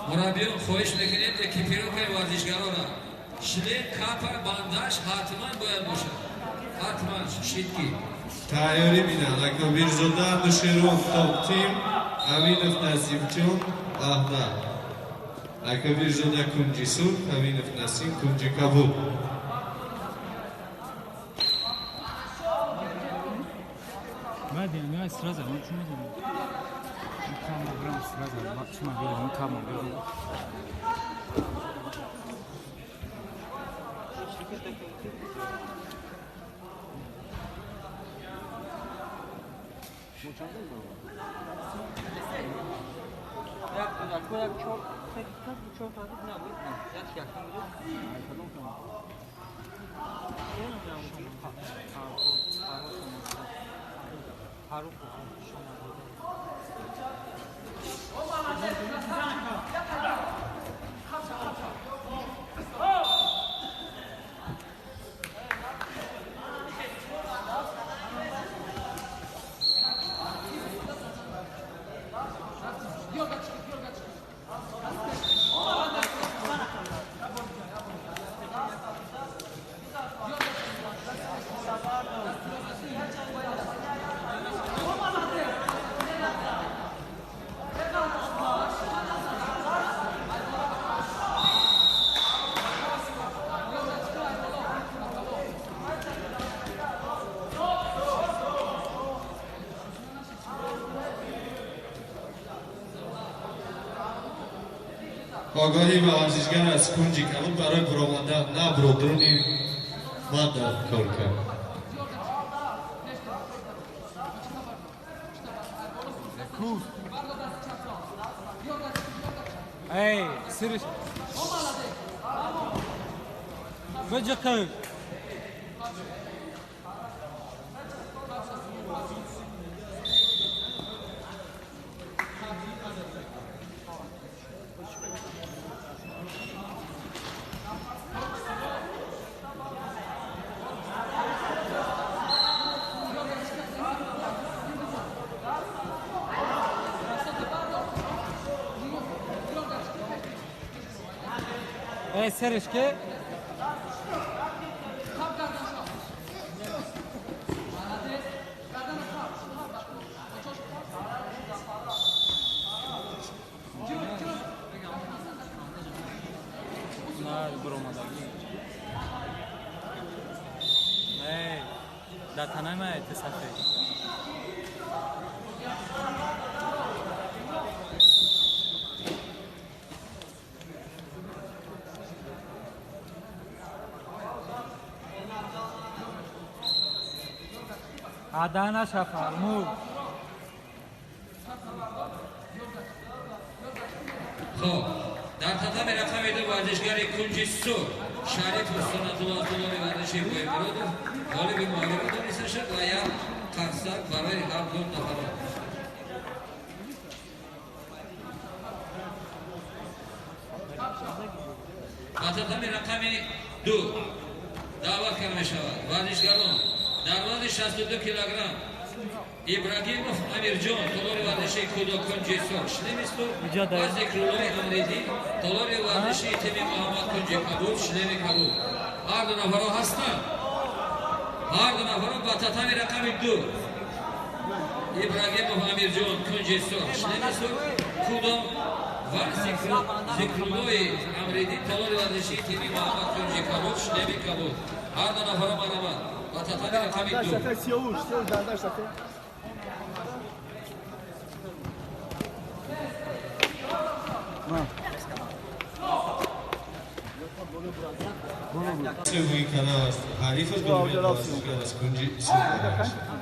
Мураббиён, хоҳиш мекунем, экипировкаи варзишгарона: шлем, капа, бандаж ҳатман бояд бошад, ҳатман щитки. Тайёрӣ бинанд. Акобирзода Анушерон, Топ Тим, Аминов Насимҷон, Ваҳдат. Акобирзода кунҷи сурх, Аминов Насим кунҷи кабуд. Сразу, он чӣ медонад? Сразу, чӣ мабирам, кама бирам. Огаҳӣ ба варзишгар аз кунҷи кабуд барои буромадан на бародарони ман дар кор кард. Эй, сириш. Баҷақай. Эй, сириш ке? На, буромадагӣ. Эй, дар танаи ман эти сафед. Адана шафармуд. Хоб, дар татами рақами 2 варзишгари кунҷи сурх Шарипов Сунатулло аз толори варзиши Боимуродов ғолиби муҳориба дониста шуд ва як қарсак барои ҳар ду нафарон. Ба татами рақами 2 даъват карда мешавад варзишгарон дар вазни 62 килограмм Ибрагимов Амирҷон, толори варзиши Кудо, кунҷи сурх, шлеми сурх, ва Зикруллои Амриддин, толори варзиши Тими Муҳаммад, кунҷи кабуд, шлеми кабуд. Ҳар ду нафарҳо ҳастанд. Ҳар ду нафарҳо ба татами рақами 2. Ибрагимов Амирҷон, кунҷи сурх, шлеми сурх, Кудо, ва Зикруллои Амриддин, толори варзиши Тими Муҳаммад, кунҷи кабуд, шлеми кабуд. Ҳар ду нафарҳо баромад ба татами рақами 2. Севуи канал аст. Ҳарифаш варзишгар аз кунҷи сурх.